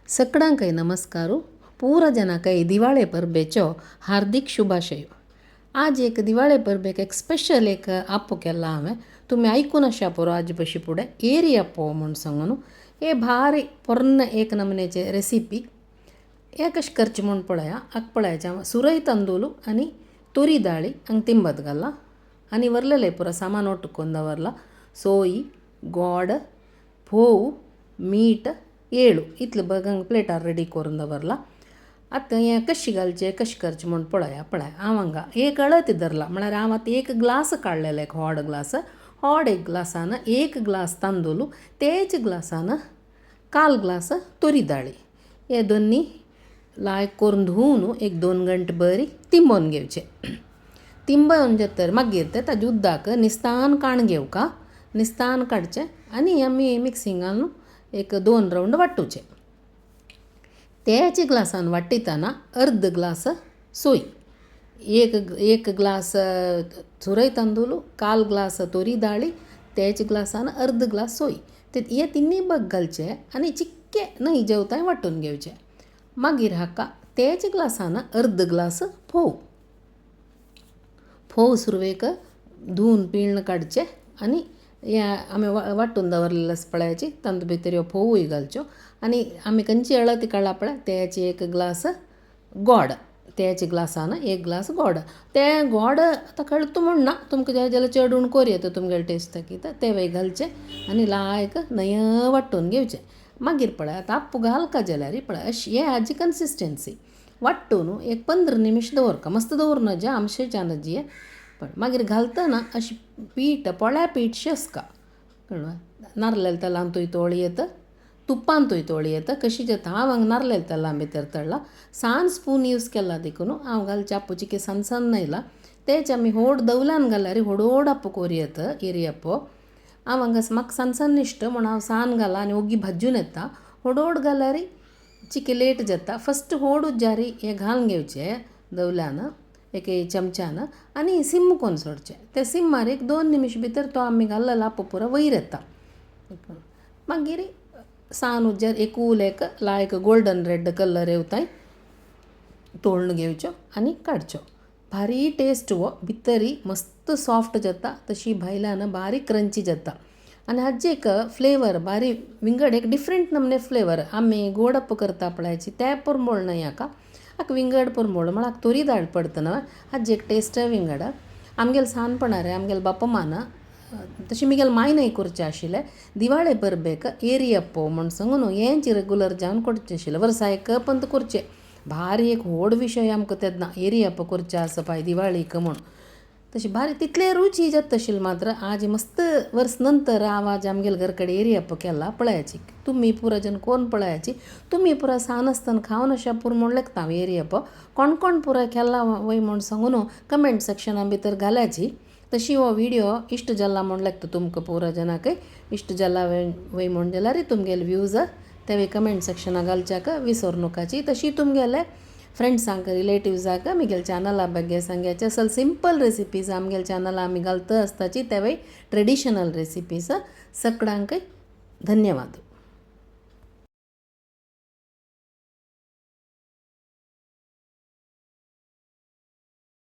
सगळ्यांकय नमस्कार. पूरा जनाकय दिवाळे परबेचो हार्दिक शुभाशय. आज एक दिवाळे परबेक एक स्पेशल एक आप्पो केला हांवें, तुमी आयकून आशा पुरो. आज बशी फुडें एरी आप्पो म्हूण सांगून हे भारी पोरने एक नमुनेचे रेसिपी. हे कशें करचें म्हूण पळया. हाका पळयाचें हांव सुरय तांदूळ आनी तोरी दाळी हांगा तिंबत घाला आनी वरलेलें पुरो सामान ओट्ट करून दवरलां. सोय, गोड, फोव, मीठ, येळू इतलें बग हांगा प्लेटार रेडी करून दवरलां. आतां हें कशें घालचें कशें करचें म्हूण पळया. पळया हांव हांगा एक हळद धरला, म्हळ्यार हांव आतां एक ग्लास काडलेलो, एक व्हड ग्लास. व्हड एक ग्लासान एक ग्लास तांदूळ, तेच ग्लासान काल ग्लास तोरी दाळी, हे दोन्ही लायक करून धुवन एक 2 घंटे बरी तिंबोवन घेवचे. तिंबोवन जातर मागीर ते ताजे उदक निस्तान काण घेवका, निस्तान काडचें आनी आमी मिक्सिंगान एक 2 रावंड वांटूचे. तेच ग्लासान वांट्टितना अर्द ग्लास सोय, एक ग्लास सुरय तांदूळ, काल ग्लास तोरी दाळी, तेच ग्लासान अर्द ग्लास सोय, ते हे तिन्ही बग घालचे आनी चिक्के न्हय जेवताय वांटून घेवचे. मागीर हाका तेच ग्लासान अर्द ग्लास फोव, फोव सुरवेक धुवन पिळून काडचे आनी हे आमी वांटून दवरलेले आसा पळयाची तातूंत भितर ह्यो फोवूय घालच्यो. आनी आमी खंयची हळद काडला पळय तेच एक ग्लास गोड, तेच ग्लासान एक ग्लास गोड. तें गोड आतां कळत म्हूण ना, तुमकां जाय जाल्यार चड उणें करूं येता तुमगेले टेस्टाक तेंवूय घालचें आनी लायक न्हय वांटून घेवचें. मागीर पळय आतां आप्पो घालका जाल्यार पळय अशी हे हाजी कन्सिस्टन्सी वांटून एक 15 निमिश दवरका, मस्त दवरूं नजा आमशेच्या नजी. पण मागीर घालतना अशी पीठ पोळ्या पीठ शेंसका कळ्ळें, नारलेल्या तेलांतूय तोळी येता, तुपांतूय तोळी येता, कशी जाता. हांव हांगा नारलेल्या तेलां भितर तळ्ळा, सान स्पून यूज केला देखून हांव घालचे आप्पो चिके सान सान येयला. तेच आमी होड दवल्यान घाल्यार होड होड आप्पो कोरी येता एरी आप्पो. हांव हांगा म्हाका सान सान इश्ट म्हूण हांव सान घाला आनी ओगी भाजून येता. होड होड घाल्यार चिके लेट जाता. फस्ट होड उज्जारी हे घालून घेवचे दवल्यान एक चमच्यान आनी सिम करून सोडचें. ते सिमार एक 2 निमिश भितर तो आमी घाल्लेलो आप्पो पुरो वयर येता. मागीर सान उज्जार एक उल एक लायक गोल्डन रेड कलर येवताय तोळून घेवच्यो आनी काडच्यो. भारी टेस्ट हो, भितरी मस्त सॉफ्ट जाता, तशी भायल्यान बारीक क्रंची जाता. आनी हाजी एक फ्लेवर बारी विंगड एक डिफरंट नमने फ्लेवर. आमी गोड आप्पो करता पळयाची ते पोरमोळ न्हय हाका, हाका विंगड पोरमोळ म्हळ्यार तोरी दाळ पडटा न्हय, हाजी एक टेस्ट विंगड. आमगेले सानपणार आमगेले बाप्पा मान तशी मिगेले मायनय करचें आशिल्लें दिवाळे परबेक एरी आप्पो म्हूण सांगून हेंच रेगुलर जावन करचें आशिल्लें, वर्सा एक पंत करचें. भारी एक व्हड विशय आमकां तेन्ना एरी आप्पो करचें आसा पाय दिवाळीक म्हूण. तशी भारी तितले रुची जाता आशिल्लें. मात्र आज मस्त वर्स नंतर हांव आज आमगेले घर कडेन एरी आप्पो केला पळयाची, तुमी पुरा जन कोण पळयाची. तुमी पुरा सान आसतना खावन अशें पुरो म्हूण लेखता हांव एरी आप्पो कोण कोण पुरा केला वय म्हूण सांगून कमेंट सेक्शना भितर घाल्याची. तशी हो व्हिडियो इश्ट जाला म्हूण लेखता तुमकां पुरा जनाकय इश्ट जाला वय म्हूण जाल्यार तुमगेले व्यूज तेवूय कमेंट सेक्शना घालच्याक विसर नकाची. तशी तुमगेले फ्रेंड्सांक रिलेटिव्साक आमगेले चॅनला ಬಗ್ಗೆ सांग्याचे. असल सिंपल रेसिपीज आमगेले चॅनला आमी घालता आसताची तेवूय ट्रेडिशनल रेसिपीज. सगळ्यांकय धन्यवाद.